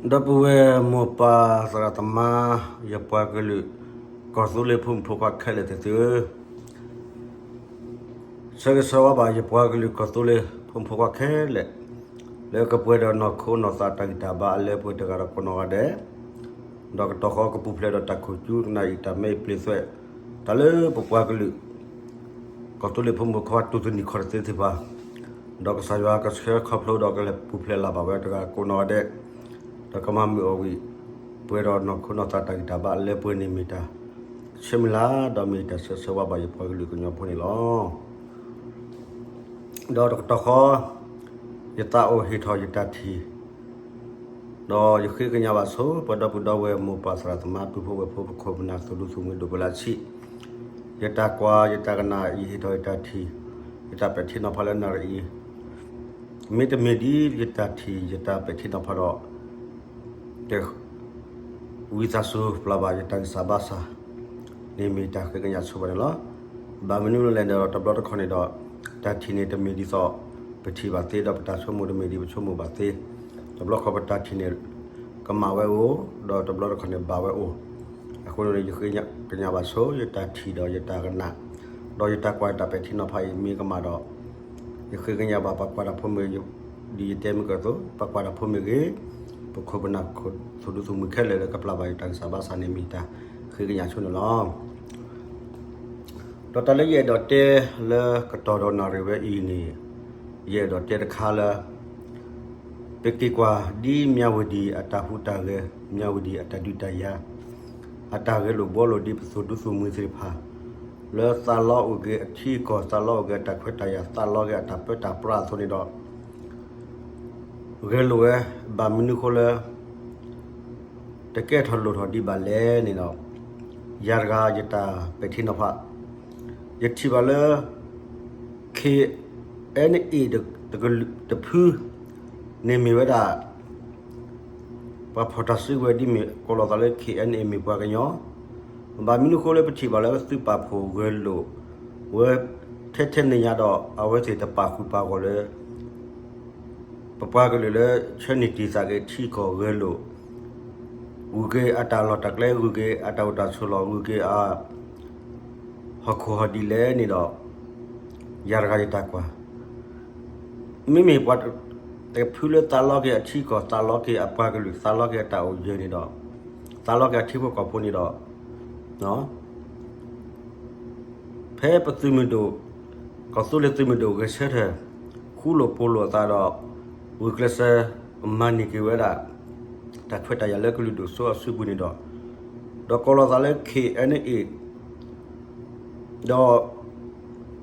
ဒီပုၢ်ဝဲၢ်မိၢ်ပၢ်သရၣ်သမါ ယပှၤကလုာ် ကီၢ်သူလ့ၤဖိမုၣ်ဖိခွါခဲလၢာ်သ့ၣ်သုဧၢ, ဆၢဂ့ၤဆၢဝါဘၣ်ယပှၤကလုာ်ကီၢ်သူလ့ၤဖိမုၣ်ဖိခွါခဲလၢာ်, လၢကပှဲၤဒီးနီၢ်ခိနီၢ်သးတၢ်ဂံၢ်တၢ်ဘါအလၢပှဲၤတဂၤဒီးကိးနီၢ်ဂၤဒဲး, ဒီးကတီၢ်ဃီကပူၤဖျဲးဒီးတၢ်ခိၣ်ကၠူကနၣ်အံၤတၢ်မဲအံၤပျ့သွဲၣ်, တၢ်လၢပပှၤကလုာ် ကီၢ်သူလ့ၤဖိမုၣ်ဖိခွါတူၢ်သနံၣ်ခီၣ်တသ့သ့ၣ်တဖၣ်, ဒီးကစၢ်ယွၤကဆှၢခီဖျိဒီးကလဲၤပူၤဖျဲးလၢ်ဘၣ်ဝဲတဂၤကိးနီၢ်ဂၤဒဲး, ဒီးကမၤမုာ်အီၤဝံၤ, ပှဲၤဒီးနီၢ်ခိနီၢ်သးတၢ်ဂံၢ်တၢ်ဘါအလၢပှဲၤန့ၣ်မ့ၢ်တၢ်ဆၢမုၢ်လၢ် ဒီးမ့ၢ်တၢ်ဆၢဂ့ၤဆၢဝါဘၣ်ယပှၤကလုာ်ကညီဖိန့ၣ်လီၤ. ဒီးတကတီၢ်ဃီ, ယသးအိၣ်ဟ့ၣ်ထီၣ်ယတၢ်ထံၣ်, ဒီးယဃ့ကညးဘၣ်ဆိ ပှၤဒီပုၢ်ဒီဝဲၢ်မိၢ်ပၢ်သရၣ်သမါပုၢ်ဖိဝဲၢ်ဖိ ပခိၣ်ပနၢ်သူၣ်ဒူသးမုာ်ဒိၣ်ပှဲၤလၢအဆံး, ယတၢ်ကွၢ် ယတၢ်ကနၣ် ယဟ့ၣ်ထီၣ်ယတၢ်ထံၣ်, ယတၢ်ပဲာ်ထံနီၤဖးလၢနၣ်ရံၣ်အံၤ, မ့တမ့ၢ်ဒ်ယတၢ်ထံၣ် ယတၢ်ပဲာ်ထံနီၤဖးဒီး တ ဝံသးစူၤပျၢ်ဘၣ်ယတၢ်ဂံၢ်စၢ်ဘါစၢ်န့ၣ်မ့ၢ်တၢ်ဃ့ကညးဆိဘၣ်န့ၣ်လီၤ. ဘၣ်မနုၤလဲၣ်န့ၣ်ဒီး တဘျီတခီၣ်န့ၣ်ဒီး တၢ်ထံၣ်န့ၣ်တမ့ၢ်ဒ်သိးပထံၣ်ဘၣ်သ့ ဒီးပတၢ်ဆိကမိၣ်တမ့ၢ်ဒ်ပဆိကမိၣ်ဘၣ်သ့, တဘျီတခီၣ်ပတၢ်ထံၣ်န့ၣ် ကမၣ်ဝဲအိၣ်, ဒီးတဘျီတခီၣ်န့ၣ်ဘၣ်ဝဲအိၣ်, အဃိန့ၣ် ယဃ့ကညးဘၣ်ဆိ ယတၢ်ထံၣ်ဒီးယတၢ်ကနၣ်, ဒီးယတၢ်ကွၢ်ယတၢ်ပဲာ်ထံနီၤဖးအံၤမ့ၢ်ကမၣ်ဒီး ယဃ့ကညးဘၣ်ပှၤကွၢ်တၢ်ဖိမ့ၢ်ဂ့ၤ, ဒ်ယတဲမုၢ်ကၢၢ်အသိး ပှၤကွၢ်တၢ်ဖိမ့ၢ်ဂ့ၤ, ပခိၣ်ပနၢ်သူၣ်ဒူသးမုာ်ခဲလၢာ်လၢကပျၢ်ဘၣ်ယတၢ်ဂံၢ်စၢ်ဘါစၢ်န့ၣ်မ့ၢ်တၢ်ဃ့ကညးဆိန့ၣ်လီၤ. ဒီးတၢ်လၢယအဲၣ်ဒိးတဲလၢကတီၢ်ဒီးနၣ်ရံၣ်ဝဲအံၤန့ၣ်, ယအဲၣ်ဒိးတဲတခါလၢ ပက့ၤကွၢ်ဒ်မၠၣ်ဝတံၤအတၢ်ဟူးတၢ်ဂဲၤ, မၠၣ်ဝတံၤအတၢ်ဒုးတၢ်ယၤ, အတၢ်ဂဲၤလိာ်ဘှီလိာ်ဒ်ပသိၣ်ဒူသးမုာ်သ့ၣ်တဖၣ်, လၢသးလီအိၣ်က့ၤအထံအကီၢ်, သးလီအိၣ်က့ၤအတၢ်ခွဲးတၢ်ယာ်, သးလီက့ၤအတၢ်ပၢတၢ်ပြးအသိးန့ၣ်ဒီး ဂဲၤလိာ်ဝဲ, ဘၣ်မနုၤဃိလၢ တကဲထီၣ်လိၣ်ထီၣ်ဒံးဘၣ်လဲၣ်န့ၣ်ဒီး, ယၤတဂၤယတၢ်ပဲာ်ထံနီၤဖး, ယထံၣ်ဘၣ်လၢ KNA တဖုန့ၣ်မ့ၢ်ဝဲဒၣ် ပှၤဖီၣ်တၢ်စုကဝဲၤဒ်မ့ၢ် ကိးလီၤသးလၢ KNA မ့ၢ်ပှၤကညီ, ဘၣ်မနုၤဃိလၢပထံၣ်ဘၣ်လၢသုးပာ်ဖှိၣ်ဂဲၤလိာ်ဝဲ ထဲထဲန့ၣ်ညါဒီး အဝဲသ့ၣ်တပာ်ဃုာ်ပာ်ဂီၢ်လၢ ပပှၤကလုာ်လၢဆၢန့ၢ်တံာ်သးက့ၤထံကီၢ်ဂဲၤလိာ်, ဂုၤက့ၤအတၢ်လီၢ်တၢ်ကျဲ, ဂုၤက့ၤအတၢ်အိၣ်တၢ်ဆိးလီၢ်, ဂုၤက့ၤအ ဟီၣ်ခိၣ်ဟီၣ်ဒံးလဲၣ်န့ၣ်ဒီး, ယၤတဂၤယတၢ်ကွၢ် မ့မ့ၢ်ပှၤတဖုလၢသးလီက့ၤအထံအကီၢ်, သးလီက့ၤအပှၤကလုာ်, သးလီက့ၤအတၢ်အိၣ်ယၢၤန့ၣ်ဒီး, သးလီက့ၤအထံဖိကီၢ်ဖိန့ၣ်ဒီး, ဖဲပသုးမုၢ်ဒိၣ်, ကီၢ်သူလ့ၤသုးမုၢ်ဒိၣ်ဂဲၤဆၢထၢၣ် ဃူလိာ်ဖိးလိာ်အသးဒီး ဂုာ်ကျဲးစၢးမၤန့ၢ်က့ၤဝဲဒၣ် တၢ်ခွဲးတၢ်ယာ်လၢကလုာ်ဒိၣ်စိအစုပူၤန့ၣ်ဒီး, ဒီးကိးလီၤသးလၢ KNA ဒီး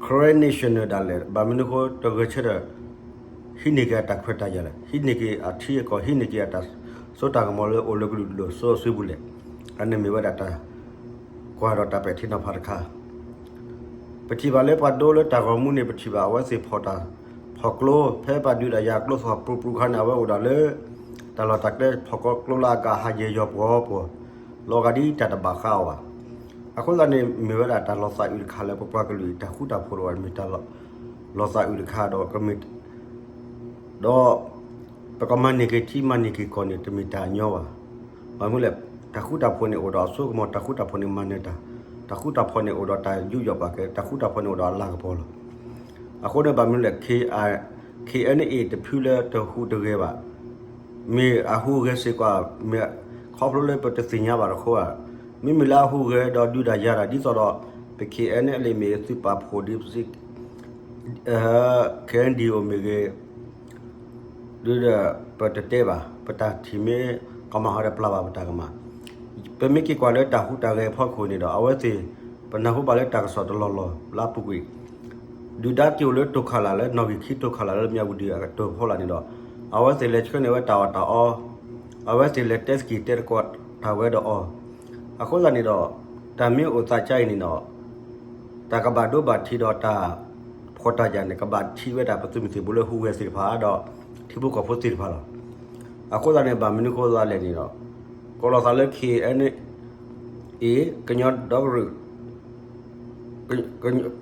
Karen National ဒၣ်လဲာ်, ဘၣ်မနုၤဃိတဂဲၤဆၢထၢၣ် ဟံးန့ၢ်က့ၤအတၢ်ခွဲးတၢ်ယာ်လဲၣ်, ဟံးန့ၢ်က့ၤအထံအကီၢ်, ဟံးန့ၢ်က့ၤအတၢ်စိတၢ်ကမီၤလၢအိၣ်လၢကလုာ်ဒိၣ်စိအစုပူၤလဲၣ်. အန့ၣ်မ့ၢ်ဝဲဒၣ်တၢ်ကွၢ်ဒီးတၢ်ပဲာ်ထံနီၤဖးတခါ ပထံၣ်ဘၣ်လၢပှၤဒိလၢတၢ်ဂီၤမူန့ၣ် ပထံၣ်ဘၣ်အဝဲသ့ၣ်ဖီၣ်တၢ်ဖီၣ်ကျိ, ဖဲပှၤဒုးတၢ်ယၤကျိသီၣ်ပြူၤပြူၤခါန့ၣ် အဝဲအိၣ်ဒၣ်လၢ တၢ်လီၢ်တၢ်ကျဲဖီၣ်ကျိလၢအကဟးယဲၢ်ယီၤပှီၤပှီၤ, လီၤဂာ်ဒ်တၢ်တဘၣ်ဃးအီၤဘၣ်. အဃိသတးန့ၣ် မ့ၢ်ဝဲဒၣ်တၢ်လီၤသးအုးတခါလၢပပှၤကလုာ်တၢ်ဃူတၢ်ဖိးတအိၣ်ဘၣ်, မ့ၢ်တၢ်လီၤသးအုးတခါဒီး ကမ့ၢ် ဒီး ပကမၤန့ၢ်က့ၤထံမၤန့ၢ်က့ၤကီၢ်န့ၣ် တမ့ၢ်တၢ်ညီဘၣ်. ဘၣ်မနုၤလဲၣ်, တၢ်ဃူတၢ်ဖိးန့ၣ်အိၣ်ဒီးအစိကမီၤ, တၢ်ဃူတၢ်ဖိးန့ၣ်မၤနၢၤတၢ်, တၢ်ဃူတၢ်ဖိးန့ၣ်အိၣ်ဒီးတၢ်ယူးယီၣ်ပာ်ကဲ, တၢ်ဃူတၢ်ဖိးန့ၣ်အိၣ်ဒီးအလၤကပီၤလီၤ. အဃိန့ၣ်ဘၣ်မနုၤလဲၣ်, KNA တဖုလၢတဟူးတဂဲၤဘၣ်, မ့ၢ်အဟူးဂဲၤစ့ၢ်ကီး, မ့ၢ်ခီဖျိလၢပတသ့ၣ်ညါဘၣ်တခီဧါ, မ့မ့ၢ်လၢအဟူးဂဲၤဒီးဒုးတၢ်ယၤတၢ် ဒ်သိးဒီး ပ KNLA မ့ၢ်သုးပာ်ဖှိၣ်ဒ်ပစံး KNDO မ့ၢ်ဂ့ၤ, ဒ်ဒီး ပတတဲဘၣ်, ပတၢ်ထံၣ်မ့ၢ်ကမၣ်ဟီဒီးပျၢ်ဘၣ်ပတၢ်ကမၣ်. ပမ့ၢ်က့ၤကွၢ်လၢတၢ်ဟူးတၢ်ဂဲၤအဖီခိၣ်န့ၣ်ဒီး အဝဲသ့ၣ် ပနၢ်ဟူဘၣ်လၢတၢ်ကစီၣ်တလီၢ်လီၢ်လၢအပူၤကွံာ် ဒုၣ်ဒါက့ၤအိၣ်လၢတိာ်ခးလာ်လၢနီၣ်ဂံၢ်ခံတိာ်ခးလာ်လၢမၠၣ်ဝတံၤအကတၢၢ်ဖီလာ်န့ၣ်ဒီး အဝဲသ့ၣ်လဲၤဆှၢန့ၢ်ဝဲတၢ်အီၣ်တၢ်အီ, အဝဲသ့ၣ်လဲၤတဲသကိးတဲသကိးတၢ်ဝဲဒီးအီၤ, အဃိသတးန့ၣ်ဒီး တၢ်မ့ၢ်အိၣ်သးကါအံၤန့ၣ်ဒီး တၢ်ကဘၣ်ဒိဘၣ်ထံးဒီးတၢ်ဖှီၣ်တၢ်ယာ်န့ၣ် ကဘၣ်ထံးဝဲဒၣ်ပသုးမုၢ်သံၣ်ဘိလၢဟူးဂဲၤသ့ၣ်တဖၣ်ဒီး ထံဖိကီၢ်ဖိသ့ၣ်တဖၣ်လီၤ. အဃိသတးန့ၣ် ဘၣ်မနုၤဃိသတးလဲၣ်န့ၣ်ဒီး ကိးလီၤသးလၢ KNA ကညီဒီကလုာ်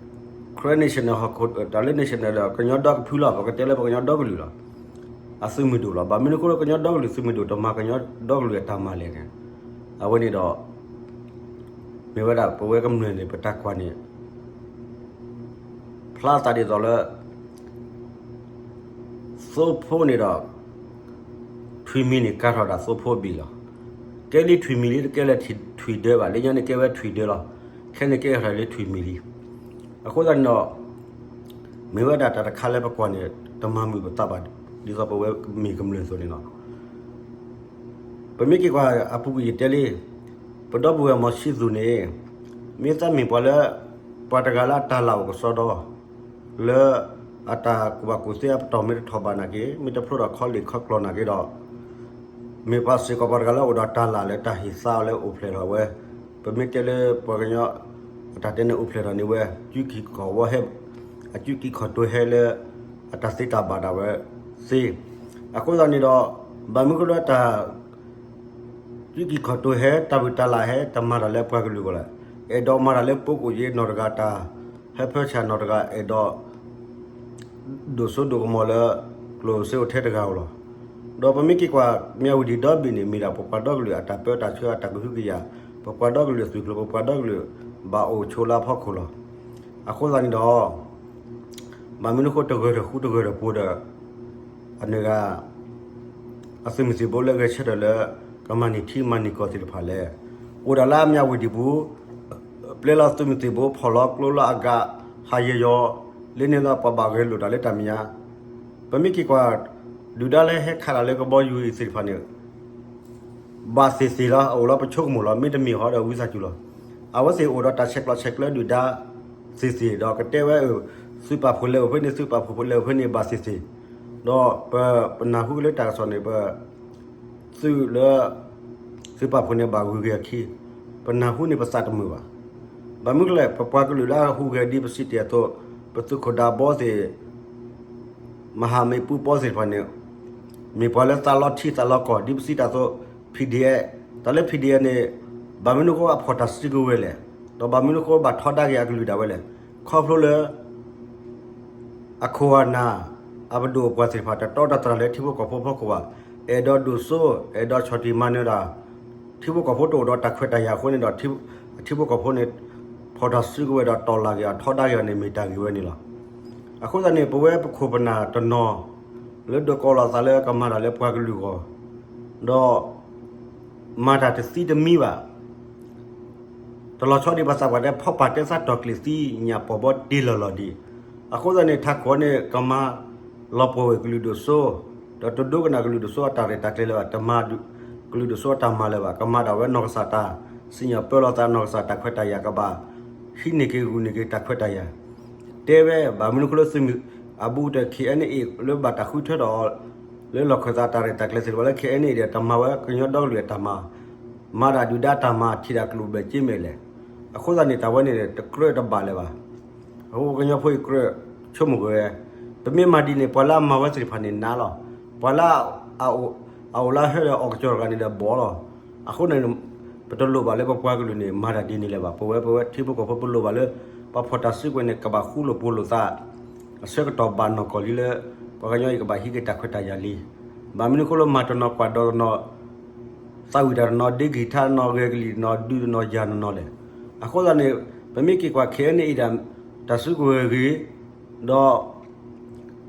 Karen National ဟီၣ်ခိၣ် တၢ်လၢ National ဒီး ကညီဒီကဖုလီၤ, ပကတဲလၢပကညီဒီကလုာ်လီၤ. အသုးမုၢ်ဒိၣ်လီၤ. ဘၣ်မနုၤအဃိလၢကညီဒီကလုာ်သုးမုၢ်ဒိၣ်တမၤကညီဒီကလုာ်အတၢ်မၤလဲၣ်န့ၣ်, အဝဲန့ၣ်ဒီး မ့ၢ်ဝဲဒၣ်ပဝဲကမျၢၢ်န့ၣ် ပတၢ်ကွၢ်န့ၣ် ဖျါသးဒ်သိးလၢ သိဖိန့ၣ်ဒီး ထွံၣ်မံၤန့ၣ် ကၤထီၣ်ဒၣ်သိဖိအဘ့ၣ်လီၤ. ကဲလံထွံၣ်မံၤလံ တကဲလၢထွံၣ်ဒၢဘၣ်. လၢညါန့ၣ်ကဲဝဲထွံၣ်ဒၢလီၤ. ခဲန့ၣ်ကဲထီၣ်လံထွံၣ်မံၤလံ. အဃိသတးန့ၣ်ဒီး မ့ၢ်ဝဲဒၣ်တၢ်တခါလၢပကွၢ်န့ၣ် တမၤမုာ်ပသးဘၣ် ဒ်သိးပဝဲမ့ၢ်ကမျၢၢ်အသိးန့ၣ်လီၤ. ပမ့ၢ်က့ၤကွၢ်အပူၤကွံာ်ယတဲလံ, ပဒီပုၢ်ဝဲၢ်မီၤဆံသူးန့ၣ် မ့ၢ်သးမ့ၢ်ပှၤလၢ ပှၤတဂၤလၢအတၢ်လၢ်အိၣ်ကစီဒီ လၢအတၢ်ကူၣ်ဘၣ်ကူၣ်သ့အပတီၢ်မ့ၢ်တထီၣ်ဘၣ်နာ်က့ မ့ၢ်တဖျိဒီးခီလ့ၣ်ခီကျီၢ်နာ်က့ဒီး မ့ၢ်ပှၤစ့ၢ်ကီးပှၤတဂၤလၢအိၣ်ဒီးတၢ်လၢ်လၢတၢ်ဟ့ၣ်သါအီၤလၢအိၣ်ဖျဲၣ်ထီၣ်ဝဲ, ပမ့ၢ်တဲလၢပှၤကညီ အတၢ်တဲန့ၣ်အိၣ်ဖျဲၣ်ထီၣ်န့ၢ်ဝဲ ကုကံၢ်ခီၣ်ဝီဟဲ, အကုကံၢ်ခီၣ်တိၤဟဲလၢ အတၢ်သ့တၢ်ဘၣ်ဒၣ်ဝဲသ့. အဃိသတးန့ၣ်ဒီး ဘၣ်မနုၤအဃိလၢတၢ် ကုကံၢ်ခီၣ်တိၤဟဲ တၢ်ဘုၣ်တၢ်လၢ်ဟဲ တမၤတၢ်လၢပှၤကလုာ်အဂီၢ်လဲၣ်. အဲၣ်ဒိးမၤတၢ်လၢပကိးယ့နီၢ်တဂၤတၢ် ဟဲဖၢဆၣ်နီၢ်တဂၤ အဲၣ်ဒိး ဒိၣ်စိဒိၣ်ကမီၤလၢ ကျိၣ်စ့အိၣ်ထဲတဂၤဧိၤလီၤ. ဒီးပမ့ၢ်က့ၤကွၢ် မၠၣ်ဝတံၢ်ဒီဘ့ၣ်န့ၣ် မ့ၢ်ဒၣ်ပပှၤဒီကလုာ်အတၢ်ပၢတၢ်ဆှၢအတၢ်ကဟုကယာ်, ပပှၤဒီကလုာ်အသုးကျိၤ ပပှၤဒီကလုာ်ဘၣ်အိၣ်ဆိးလၢအဖီခိၣ်လီၤ. အဃိသတးန့ၣ်ဒီး ဘၣ်မနုၤအဃိတဂၢၢ်တဃူတဂၢၢ်တဖိးဒီး အန့ၣ်ဂၤ အသုးမုၢ်သံၣ်ဘိလၢဂဲၤဆၢထၢၣ်လၢ ကမၤန့ၢ်ထံမၤန့ၢ်ကီၢ်သ့ၣ်တဖၣ်လဲၣ်. အိၣ်ဒၣ်လၢအမၠၣ်ဝတံၢ်ပူၤ ပျဲလီၤသုးမုၢ်သံၣ်ဘိ ဖီၣ်လီၤကျိလၢအဂၤ ဟးယဲၤယီၤ လၢန့ၣ်လၢပှၤဘၣ်ဂဲၤလိာ်တၢ်လၢတၢ်မဲာ်ညါ, ပမ့ၢ်က့ၤကွၢ် ဒုၣ်ဒါလၢဟဲခးတၢ်လၢကဘီယူၤအံၤသ့ၣ်တဖၣ်န့ၣ် ဘၣ်သ့ၣ်သ့ၣ်လီၤ. အအိၣ်လၢပဆိကမိၣ်လီၤ. မ့တမ့ၢ်ဟီဒီးဝံသးစူၤလီၤ. အဝဲသ့ၣ်အိၣ်ဒီးတၢ်ဆဲးကျိးဆဲးကျၢဒုၣ်ဒါသ့ၣ်သ့ၣ် ဒီးကတဲဝဲ သုးပာ်ဖှိၣ်လဲၤအိၣ်ဖဲန့ၣ် သုးပာ်ဖှိၣ်လဲၤအိၣ်ဖဲန့ၣ် ဘၣ်သ့ၣ်သ့ၣ်, ဒီးပနၢ်ဟူက့ၤလၢတၢ်ကစီၣ်န့ၣ် ပ သုးလၢ သုးပာ်ဖှိၣ်န့ၣ်ဘၣ်ဂုၤက့ၤအခံ, ပနၢ်ဟူန့ၣ်ပသးတမုာ်ဘၣ်. ဘၣ်မနုၤလဲၣ် ပပှၤကလုာ်လၢအဟူးဂဲၤဒ်ပစံးတ့ၢ်အသိး, ပသုးခိၣ်ဒးဘီသ့ၣ်, မဟာမိတ်ပူၤပီသ့ၣ်တဖၣ်န့ၣ် မ့ၢ်ပှၤလၢသးလီထံသးလီကီၢ် ဒ်ပစံးတ့ၢ်အသိး PDF, တၢ်လၢ PDF န့ၣ် ဘၣ်မနုၤအဃိအဖီၣ်တၢ်စုကဝဲၤလဲၣ်, ဒီးဘၣ်မနုၤအဃိဘၣ်ထီဒါက့ၤအကလုာ်ဒၣ်ဝဲလဲၣ်. ခီဖျိလၢ အခိၣ်အနၢ် အပဒိၣ်အပှၢ်သ့ၣ်တဖၣ် တတီတတြၢ်လၢထံဖိကီၢ်ဖိဖီခိၣ်ဘၣ်, အဲၣ်ဒိးဒိၣ်စိ အဲၣ်ဒိးဆီၣ်တံၢ်မၤနၢၤတၢ်, ထံဖိကီၢ်ဖိတအိၣ်ဒီးတၢ်ခွဲးတၢ်ယာ်အဃိန့ၣ်ဒီး ထံဖိကီၢ်ဖိန့ၣ် ဖီၣ်တၢ်စုကဝဲၤဒီးတီၢ်လၢ်က့ၤအီၤ ထီဒါက့ၤအီၤန့ၣ် မ့ၢ်တၢ်ဂ့ၢ်ဝဲန့ၣ်လီၤ. အဃိသတးန့ၣ် ပဝဲပခိၣ်ပနၢ်တနီၤ လၢဒိးကိးလီၤသးလၢကမၤတၢ်လၢပှၤကလုာ်အဂီၢ် ဒီး မၤတၢ်တသံတမံဘၣ် တလီၤဆီဒံးပှၤသးပှၢ်တဲ ဖီၣ်ပာ်တဲသးတီၢ်ကျံးသံညၣ်ပီၢ်ဘီတ့လီၢ်လီၢ်ဒံး. အဃိသတးန့ၣ် ထးခိၣ်န့ၣ် ကမၤလီၤပှီၢ်ဝဲၢ်ကလုာ်ဒိၣ်စိ, ဒီးတဒိကနၣ်ကလုာ်ဒိၣ်စိအတၢ်ရဲၣ်တၢ်ကျဲၤလၢၤဘၣ်, တမၤကလုာ်ဒိၣ်စိအတၢ်မၤလၢၤဘၣ်, ကမၤဒၣ်ဝဲနီၢ်ကစၢ်တၢ်စံၣ်ညီၣ်ပၢလီၤသး နီၢ်ကစၢ်တၢ်ခွဲးတၢ်ယာ် ကဘၣ်ဟံးန့ၢ်က့ၤဂုာ်န့ၢ်က့ၤတၢ်ခွဲးတၢ်ယာ် တဲဝဲ ဘၣ်မနုၤအဃိလၢသုးမုၢ်အဘူးကတၢၢ် KNA လၢဘၣ်တၢ်ဃုထၢထီၣ်အီၤ လၢလီၢ်ခၢၣ်သးတၢ်ရဲၣ်တၢ်ကျဲၤသ့ၣ်တဖၣ်လၢ KNA ဒီး တမၤဝဲကညီဒီကလုာ်အတၢ်မၤ, မၤဒၣ်ဒုၣ်ဒါတၢ်မၤ ထံၣ်ဒၣ်ကျိၣ်ဘဲၣ်က့မဲာ်လဲၣ်. အဃိသတးန့ၣ် တၢ်ဝဲန့ၣ် တကြၢးတဘၣ်လၢၤဘၣ်. အဃိကညီဖိအံၤကြၢးဆိကမိၣ်က့ၤဝဲ, ပမ့ၢ်မၤဒ်န့ၣ် ပှၤလၢအမၤဝဲသ့ၣ်တဖၣ်န့ၣ်နးလီၤ. ပှၤလၢအအိၣ်လၢဟၢဒီးအီၣ်ကစီၣ်တဂၤန့ၣ်ဒီးဘီလီၤ. အဃိန့ၣ် ပတလိၣ်ဘၣ်လၢပပှၤကလုာ်န့ၣ် မၤတၢ်ဒ်န့ၣ်လၢၤဘၣ်. ပဝဲပဝဲထံဖိကီၢ်ဖိပလိၣ်ဘၣ်လၢ ပှၤဖီၣ်တၢ်စုကဝဲၤန့ၣ် ကဘၣ်ဃူလိာ်ဖိးလိာ်သး အဆၢကတီၢ်ဘၣ်နီၢ်ကီၢ်လံလၢ ပှၤကညီအံၤကဘၣ်ဟံးက့ၤတၢ်ခွဲးတၢ်ယာ်လံ. ဘၣ်မနုၤအဃိလၢမၤတနီၤကွၢ်ဒီးတနီၤ သးဝံၣ်တၢ်တနီၤ ဒ့ဂံၢ်ထါတနီၤ ဂဲၤကလံၣ်တနီၤ ဒုးတနီၤယၤတနီၤလဲၣ်. အဃိသတးန့ၣ် ပမ့ၢ်က့ၤကွၢ် KNA ဒၣ် တၢ်စုကဝဲၤဂ့ၤ ဒီး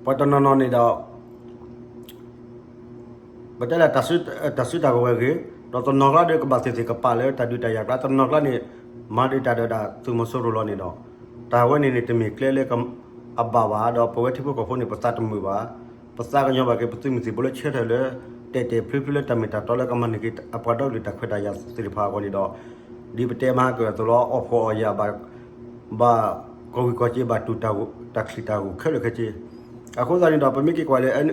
ပှၤတနီၤနီၤန့ၣ်ဒီး ပတဲလၢ တၢ်စုတၢ်ကဝဲၤဂ့ၤ, ဒီးတနီၤကျါဒီးကဘၣ်သ့ၣ်သ့ၣ်ကပာ်လၢတၢ်ဒုးတၢ်ယၤကျါ, တနီၤကျါန့ၣ် မၤဒုးတၢ်ဒီးဒၣ်သုးမီၤစိရိၤလီၤန့ၣ်ဒီး တၢ်ဝဲန့ၣ်န့ၣ် တမ့ၢ်ကျဲလၢအဘၣ်ဘၣ်, ဒီးပဝဲထံဖိကီၢ်ဖိန့ၣ် ပသးတမုာ်ဘၣ်. ပသးကညီၤဘၣ်က့ၤ ပသုးမုၢ်သံၣ်ဘိလၢဆၢထၢၣ်လၢ တဲာ်တဲာ်ဖျုဖျုလၢတၢ်မ့ၢ်တၢ်တီလၢကမၤန့ၢ်က့ၤအပှၤဒီကလုာ်တၢ်ခွဲးတၢ်ယာ်သ့ၣ်တဖၣ်အဂီၢ်န့ၣ်ဒီး ဒ်ပတဲမၤကၢၢ်အသိးလီၤ အီၣ်ဖှီၣ်အီၣ်ယာ် ဘၣ် ဘၣ်ကီၢ်ဝံၤကီၢ်စ့ၤ ဘၣ်တူၢ်တၢ်ဂိၢ်တၢ်ချံးတၢ်ဂိၢ်ခဲလၢာ်ခဲဆ့. အဃိသတးန့ၣ်ဒီး ပမ့ၢ်က့ၤကွၢ်လၢ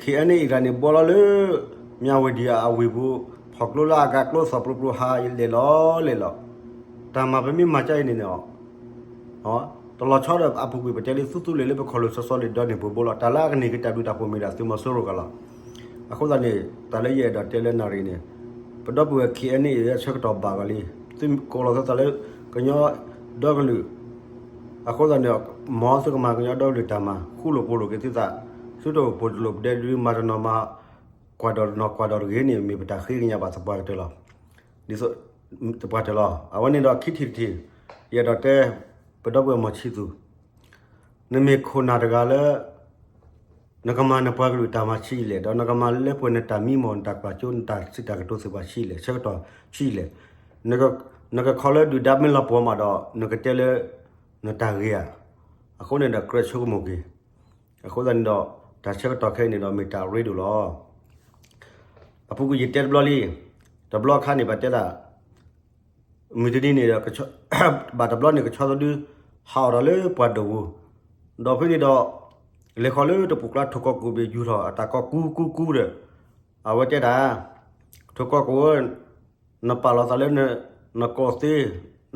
KNA အံၤတဂၤန့ၣ် ဘှီလီၤလၢ မၠၣ်ဝတံၢ်အဝ့ၢ်ပူၤ ဖီၣ်ကျိလၢအဂၤကျိသီၣ်ပျိပျိဟးလဲၤလီၤလဲၤလီၤ. တၢ်မၤပမ့ၢ်မၤကါအံၤန့ၣ်န့ၣ် တလီၤဆီဒီးအပူၤကွံာ်ပတဲလံ သူသူလ့ၤလၢပခီၣ်လိာ်စီစီလ့ၤဒီးန့ၣ်ပှၤဘိလီၤ. တၢ်လၢအကန့ၢ်က့ၤတၢ်ဘျုးတၢ်ဖှိၣ်မ့ၢ်ဒၣ်သုးမီၤစိရိၤကလီၤ. အဃိသတးန့ၣ် တၢ်လၢယအဲၣ်ဒိးတဲလၢနၣ်ရံၣ်န့ၣ် ပဒီပုၢ်ဝဲၢ် KNA အံၤအဆၢကတီၢ်ဘၣ်ဂၤလံ. သုကိးလီၤသုသးလၢ ကညီဒီကလုာ် အဃိသတးန့ၣ် မ်သုကမၤကညီဒီကလုာ်တၢ်မၤ ဃူလိာ်ဖိးလိာ်က့ၤသုသး သုတအိၣ်ဖှိၣ်တလိၣ်ပဒဲဒုး မၤတနီၤမၤ ကွၢ်ဒီးတနီၤကွၢ်ဒီးတဂ့ၤန့ၣ် မ့ၢ်ပတၢ်ဃ့ကညးဘၣ်သပှၢ်ကတၢၢ်လီၤ. ဒ်သိး သပှၢ်တၢၢ်လီၤ. အဝဲန့ၣ်ဒီးခံထံၣ်တထံၣ် ယအဲၣ်ဒိးတဲ ပဒီပုၢ်ဝဲၢ်မီၤဆံသူး, နမ့ၢ်ခိၣ်နၢ်တဂၤလၢ နကမၤနပှၤကလုာ်တၢ်မၤဆံးလဲၣ်, ဒီးနကမၤလၢပှဲၤနတၢ်မံမီၢ် နတၢ်ကွၢ်စိ နတၢ်စံးတၢ်ကတိၤသ့ၣ်တဖၣ်ဆံးလဲၣ်, ဆၢကတီၢ်ဆံးလဲၣ်. နကခီလၢဒုၣ်ဒါမ့ၢ်လီၤပှီၢ်မးဒီး နကတဲလၢ နတၢ်ဂ့ၤဧါ. အဃိန့ၣ်ဒီးကြၢးဆိကမိၣ်က့ၤ. အဃိသတးန့ၣ်ဒီး တၢ်ဆၢကတီၢ်ခဲအံၤန့ၣ်ဒီး မ့ၢ်တၢ်ရ့ဒိၣ်လီၤ. အပူၤကွံာ်ယတဲတဘျီလံ, တဘျီအခါန့ၣ် ပတဲဒၣ် မုၢ်တနံၤန့ၣ်ဒီး ဘၣ်တဘျီန့ၣ် ကဆီသဒု ဟးအီၣ်ဒီးလၢပှၢ်ဒိၣ်ပူၤ, ဒီးဖဲန့ၣ်ဒီး လဲၤဃီၤလၢတပူၤကျါ ထိၣ်ကီၢ်ကူၣ်ဘ့ၣ်ယူၢ်ထီၣ် အတၢ်ကိးကူကူကူဒီး အဝဲတဲဒၣ်, ထိၣ်ကီၢ်ကူၣ်ဧၢ, နပာ်လီၤသးလၢ နကိးသ့,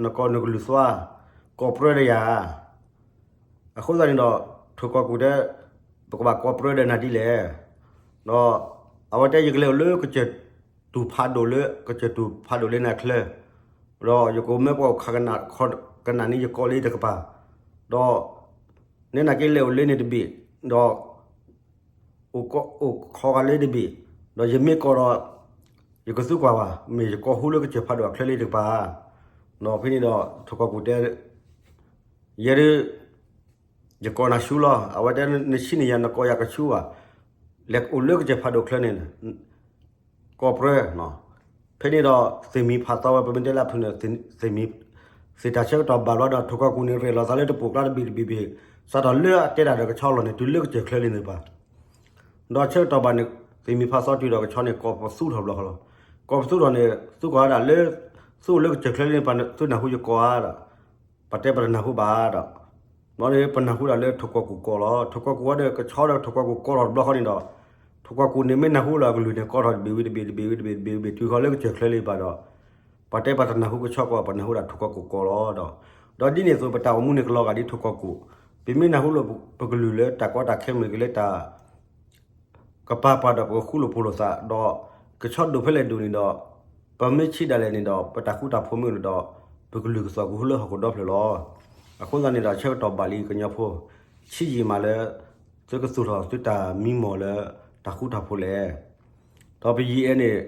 နကိးနကလုၢ်သွါ, ကိးပြၢဒီးယၤ အဃိသတးန့ၣ်ဒီး ထိၣ်ကီၢ်ကူၣ်တဲ ပကဘၣ်ကိးပြၢဒီးနၤဒ်လဲၣ်. ဒီးအဝဲတဲ ယကလဲၤအိၣ်လၢကစၢၢ်တူၢ်ဖးဒိၣ်လၢ ကစၢၢ်တူၢ်ဖးဒိၣ်လၢနၤချၢ, ဒီးယကအိၣ်မ့ၢ်ပှၤအိၣ်ခးကနၣ် ကနၣ်န့ၣ် ယကိးလၢတကပၤ, ဒီး နဲနာ်က့လဲၤအိၣ်လၢန့ၣ်တဘ့ၣ်, ဒီး အိၣ်ခီဂာ်လၢတဘ့ၣ်, ဒီးယမ့ၢ်ကိးဒီး ယကသုကွၢ်ဘၣ်, မ့ၢ်ယကိးဟူလၢကစၢၢ်ဖးဒိၣ်အချၢလၢတကပၤ. ဒီးဖဲန့ၣ်ဒီး ထိၣ်ကီၢ်ကူၣ်တဲ ယဲဒၣ် ယကိးနၤဆူလီၤ. အဝဲတဲ နဆံးန့ၣ်ယၤ နကိးယၤကဆူဧါ, လဲၤအိၣ်လၢကစၢၢ်ဖးဒိၣ်ချၢန့ၣ် ကိးပြၢ, ဖဲန့ၣ်ဒီး သုးမုၢ်ဖးသီဝဲ ပမ့ၢ်တဲလၢအဖုၣ်န့ၣ် သုးမုၢ် သုးတၢ်ဆၢကတီၢ်ဘၣ်ဘျီဒီး ထိၣ်ကီၢ်ကူၣ်န့ၣ် ရဲၣ်လီၤသးလၢတပူၤကျါတဘ့ၣ်တဘ့ၣ်ဘ့ၣ်, စးထီၣ်လၢအတဲတၢ်ဒီးကဆီလီၤန့ၣ် တုၤလၢကစၢၢ်ချၢလံန့ၣ်တကပၤ ဒီးဆၢကတီၢ်ဘၣ်န့ၣ် သုးမုၢ်ဖးသီတုၤဒီးကဆီန့ၣ် ကိးပသူထီၣ်ဘျီဃီလီၤ. ကိးပသူထီၣ်န့ၣ် သုကွၢ်ဝဲဒၣ်လၢ သုအိၣ်လၢကစၢၢ်ချၢလံန့ၣ် သုနၢ်ဟူယကိးဧါဒီး ပတဲပတနၢ်ဟူဘၣ်ဒီး ဘျီန့ၣ် ပနၢ်ဟူဒၣ်လၢထိၣ်ကီၢ်ကူၣ်ကိးလီၤ. ထိၣ်ကီၢ်ကူၣ်ဝဲဒီး ကဆီဒီးထိၣ်ကီၢ်ကူၣ်ကိးထီၣ်တဘျီဃီန့ၣ်ဒီး ထိၣ်ကီၢ်ကူၣ်န့ၣ်မ့ၢ်နၢ်ဟူလၢအကလုၢ်န့ၣ် ကိးထီၣ်တဘ့ၣ်ဝံၤတဘ့ၣ်တဘ့ၣ်ဝံၤတဘ့ၣ်တဘ့ၣ်ဝံၤတဘ့ၣ် တုၤဃီၤလၢကစၢၢ်ချၢလံဘၣ်ဒီး ပတဲပတနၢ်ဟူကဆီကိး ပနၢ်ဟူဒၣ်ထိၣ်ကီၢ်ကူၣ်ကိးလီၤဒီး ဒီးဒ်န့ၣ်အသိး ပတၢ်အိၣ်မူန့ၣ်ကလီၤဂာ်ဒ်ထိၣ်ကီၢ်ကူၣ်, ပမ့ၢ်နၢ်ဟူလၢပကလုၢ်လၢတၢ်ကီတၢ်ခဲမ့ၢ်ဂ့ၤလၢတၢ် ကပၤပှၤဒီးပကဃူလိာ်ဖိးလိာ်သး ဒီးကဆီဒိၣ်ဖဲလဲၣ်ဒိၣ်န့ၣ်ဒီး ပမ့ၢ်ဆံးဒၣ်လဲာ်န့ၣ်ဒီး ပတၢ်ဃူတၢ်ဖိးမ့ၢ်အိၣ်ဒီး ပကလုၢ်ကသီၣ်ကဟူလၢဟီၣ်ခိၣ်ဒီဖျၢၣ်လီၤ. အဃိသတးန့ၣ်ဒီး ဆၢကတီၢ်ဘၣ်လံကညီဖိ ဆံးယံာ်မးလၢ သုကသူၣ်ထီၣ်သုတၢ်မံမီၢ်လၢ တၢ်ဃူတၢ်ဖိးလဲၣ်. ဒီးပယံၤအဲၣ်န့ၣ်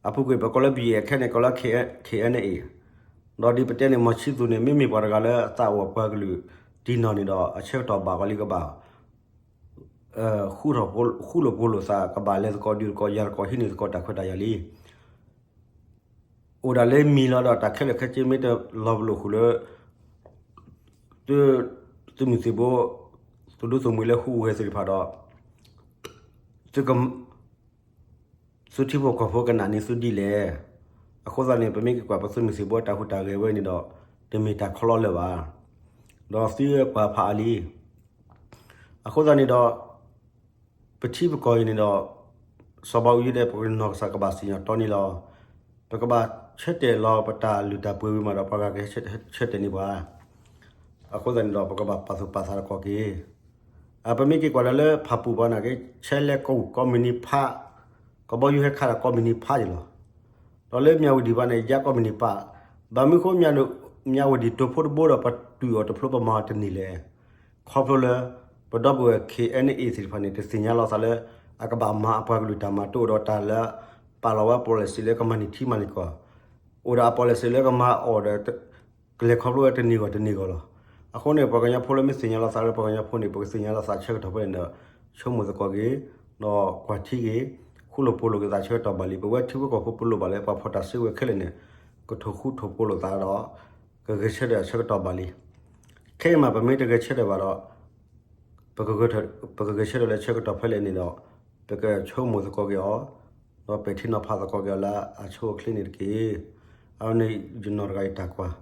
အပူၤကွံာ်ပကိးလၢပယံၤအဲၣ် ခဲန့ၣ်ကိးလၢ ခ့ၣ်အဲၣ်န့ၣ်အံၤ, ဒီးဒ်ပတဲန့ၣ် မီၤဆံသူးန့ၣ် မ့မ့ၢ်ပှၤတဂၤလၢအသးအိၣ်ပှၤကလုာ်တံၢ်နီၢ်န့ၣ်ဒီး အဆၢကတီၢ်ဘၣ်ဂီၤလံကဘၣ် ဃူထီၣ် ဃူလိာ်ဖိးလိာ်သး ကဘၣ်လဲၤသကိးဒုးသကိးယၤသကိးဟံးန့ၢ်သကိးတၢ်ခွဲးတၢ်ယာ်လံ. အိၣ်ဒၣ်လၢမံၤလီၤဒီး တၢ်ခဲလၢာ်ခဲဆ့မ့ၢ်တလီၤပလိာ်ဃုာ်လၢ သုးမုၢ်သံၣ်ဘိ သုးဒူသုးမုၢ်လၢဟူးဂဲၤသ့ၣ်တဖၣ်ဒီး သုက သုထံဖိကီၢ်ဖိကနၣ်န့ၢ်သုဒ်လဲၣ်. အဃိသတးန့ၣ် ပမ့ၢ်က့ၤကွၢ်ပသုးမုၢ်သံၣ်ဘိတၢ်ဟူးတၢ်ဂဲၤဝဲန့ၣ်ဒီး တမ့ၢ်တၢ်ခီလီလၢာ်ဘၣ်. ဒီးသုပှၤဖးအါလံ. အဃိသတးန့ၣ်ဒီး ပထံပကီၢ်အံၤန့ၣ်ဒီး စီၤဘးအူကၠံဒီး ပကနီၢ်ကစၢ်ကဘၣ်စံၣ်ညီၣ်တီန့ၣ်လီၤ. ပကဘၣ်ဆၢတဲာ်လီၤပတၢ်လုၢ်တၢ်ပှ့ၤဝံၤမးဒီး ပှၤဂၤကဆၢတဲာ်န့ၢ်ပှၤ အဃိသတးန့ၣ်ဒီး ပကဘၣ်ပာ်သူၣ်ပာ်သးသကိးက့ၤ. ပမ့ၢ်က့ၤကွၢ်ဒီးလၢဖၣ်ပူၣ်ပှၤနာ်က့ ဆဲလဲကိးကိးမုၢ်နံၤဖး, ကဘီယူၤဟဲခးဒီးကိးမုၢ်နံၤဖးယံၤလီၤ. ဒီးလၢမၠၣ်ဝတံၢ်ပှၤန့ၣ် ယါကိးမုၢ်နံၤပာ်, ဘၣ်မနုၤဃိ မၠၣ်ဝတံၢ်တိာ်ဖိတဘိဒီး ပတုာ်အီၤတဖျိပမၤအီၤတန့ၢ်လဲၣ်. ခီဖျိလၢ ပဒီပုၢ်ဝဲၢ် ခ့ၣ်အဲၣ်န့ၣ်အံၤသ့ၣ်တဖၣ်န့ၣ် တသ့ၣ်ညါလီၤသးလၢ အကဘၣ်မၤအပှၤကလုာ်တၢ်မၤ တအိၣ်ဒီးတၢ်လၢ ပာ်လီၤဝဲ policy လၢကမၤန့ၢ်ထံမၤန့ၢ်ကီၢ်, အိၣ်ဒီးအ policy လၢကမၤအီၤဒီး ကလဲၤခီဖျိဝဲတန့ၢ်ဂီၢ်တန့ၢ်ဂီၢ်လီၤ. အဃိန့ၣ် ပှၤကညီဖိလၢမ့ၢ်သ့ၣ်ညါလီၤသးလၢပှၤကညီဖိန့ၣ် ပကသ့ၣ်ညါလီၤသးဆၢကတီၢ်ဖဲလဲၣ်န့ၣ်ဒီး ဆိကမိၣ်သကိးက့ၤ, ဒီးကွၢ်ထံက့ၤ, ဃူလိာ်ဖိးလိာ်က့ၤသးဆၢကတီၢ်ဘၣ်လံ. ပဝဲထံဖိကီၢ်ဖိပလိၣ်ဘၣ်လၢပှၤဖီၣ်တၢ်စုကဝဲၤခဲလၢာ်န့ၣ် ကထိၣ်ဃူထိၣ်ဖိးလိာ်သးဒီး ကဂဲၤဆၢထၢၣ်ဆၢကတီၢ်ဘၣ်လံ. ခဲအံၤမး ပမ့ၢ်တဂဲၤဆၢထၢၣ်ဘၣ်ဒီး ပကဂဲၤဆၢထၢၣ်လၢဆၢကတီၢ်ဖဲလဲၣ်န့ၣ်ဒီး ပကဆိကမိၣ်သကိးက့ၤအီၤ, ဒီးပဲာ်ထံနီၤဖးသကိးက့ၤအီၤလၢအဆိအချ့န့ၣ်တက့ၢ်. အဝဲန့ၣ်ယနီၢ်တဂၤယတၢ်ကွၢ်,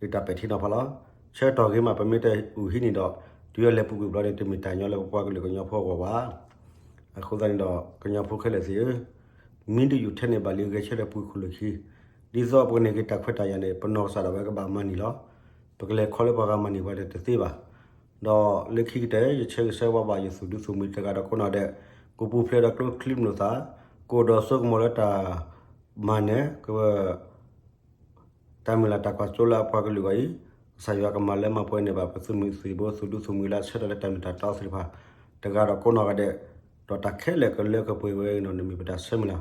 ယတၢ်ပဲာ်ထံနီၤဖးလီၤ. ဆၢကတီၢ်ဂ့ၤမး ပမ့ၢ်တအုၣ်ဟံးန့ၣ်ဒီး တုၤအလဲၤပူၤကွံာ်ဘျီန့ၣ် တမ့ၢ်တၢ်ညီလၢပပှၤကလုာ်ကညီဖိအဂီၢ်ဘၣ်. အဃိသတးန့ၣ်ဒီး ကညီဖိခဲလၢာ်သ့ၣ်ဧၢ, မ့ၢ်တယူၢ်ထဲန့ၣ်ဘၣ်လံ ဂဲၤဆၢထၢၣ်ပူၤခိၣ်လိာ်ခံ, ဒ်သိးပကန့ၢ်က့ၤတၢ်ခွဲးတၢ်ယာ်န့ၣ် ပနီၢ်ကစၢ်ဒၣ်ဝဲကဘၣ်မၤန့ၢ်လီၤ. ပကလဲၤခီလၢပှၤဂၤမၤန့ၢ်ပှၤဒီးတသ့ဘၣ်. ဒီးလၢခံကတၢၢ် ယဆၢဂ့ၤဆၢဝါဘၣ်ယသူၣ်ဒူသုးမုၢ်တဂၤဒီးကိးနီၢ်ဒဲး, ကပူၤဖျဲးဒီးကျိချံမျိာ်သၣ်, ကအိၣ်ဒီးစိကမီၤလၢတၢ်မၤနၢၤ က တၢ်မုၢ်လၢ်တၢ်ကွၢ်စိလၢအပှၤကလုာ်အဂီၢ်အံၤ, ကစၢ်ယွၤကမၤလၢမၤပှဲၤန့ၢ်ဘၣ် ပသုးမုၢ်သံၣ်ဘိ သုးဒူသုးမုၢ်လၢအဆၢထၢၣ်လၢတၢ်မ့ၢ်တၢ်တီသ့ၣ်တဖၣ်, တဂၤဒီးကိးနီၢ်ဂၤဒဲး, ဒီးတၢ်ခဲလၢာ်ကလၢကပှဲၤဝဲအံၤန့ၣ် မ့ၢ်ပတၢ်ဆၢမုၢ်လၢ်.